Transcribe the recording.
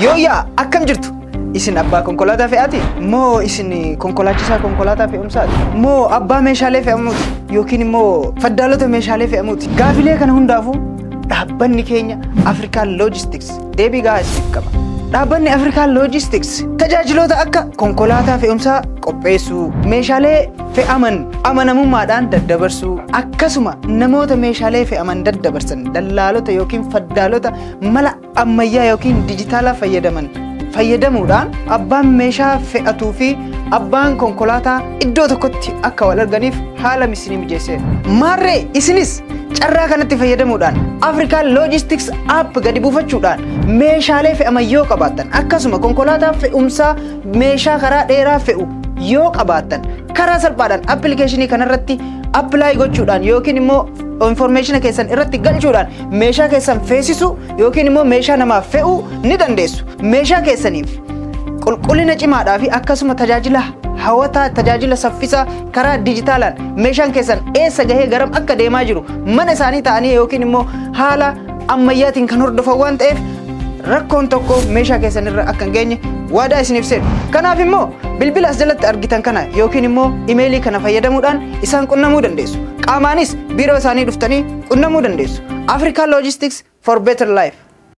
Yooyyaa, akkam jirtu? Isin abbaa konkolaataa fe'aati? Moo isin konkolaachisaa konkolaataa fe'umsaati? Moo abbaa meeshaalee fe'amuuti? Yookiin immoo faddaalota meeshaalee fe'amuuti? Gaafilee kana hundaafuu dhaabbanni keenya Afrikaan Logistics deebii gahaa isiniif qaba. Dhaabbanni Afrikaan Logistics tajaajiloota akka konkolaataa fe'umsaa qopheessuu, meeshaalee fe'aman amanamummaadhaan daddabarsuu, akkasuma namoota meeshaalee fe'aman daddabarsan dallaalota yookiin faddaalota mala ammayyaa yookiin dijitaalaa fayyadaman fayyadamuudhaan abbaan meeshaa fe'atuu fi abbaan konkolaataa iddoo tokkotti akka wal arganiif haala isinii mijeesseera. Maarree, isinis carraa kanatti fayyadamuudhaan Afrikaan Logistics app gadi buufachuudhaan meeshaalee fe'aman yoo qabaattan, akkasuma konkolaataa fe'umsaa meeshaa karaa dheeraa fe'u yoo qabaattan, karaa salphaadhaan appilikeeshinii kanarratti apply gochuudhaan yookiin immoo information keessan irratti galchuudhaan meeshaa keessan feesisuu yookiin immoo meeshaa namaaf fe'uu ni dandeessu. Meeshaa keessaniif qulqullina cimaadhaa fi akkasuma tajaajila hawwataa, tajaajila saffisaa karaa dijitaalaan meeshaan keessan eessa gahee, garam akka deemaa jiru mana isaanii ta'anii yookiin immoo haala ammayyaatiin kan hordofan waan ta'eef, rakkoon tokko meeshaa keessan irra akka hin geenye waadaa isiniif seenu. Kanaaf immoo bilbila as jalatti argitan kana yookiin immoo imeelii kana fayyadamuudhaan isaan qunnamuu dandeessu. Qaamaanis biiroo isaanii dhuftanii qunnamuu dandeessu. African Logistics for Better Life.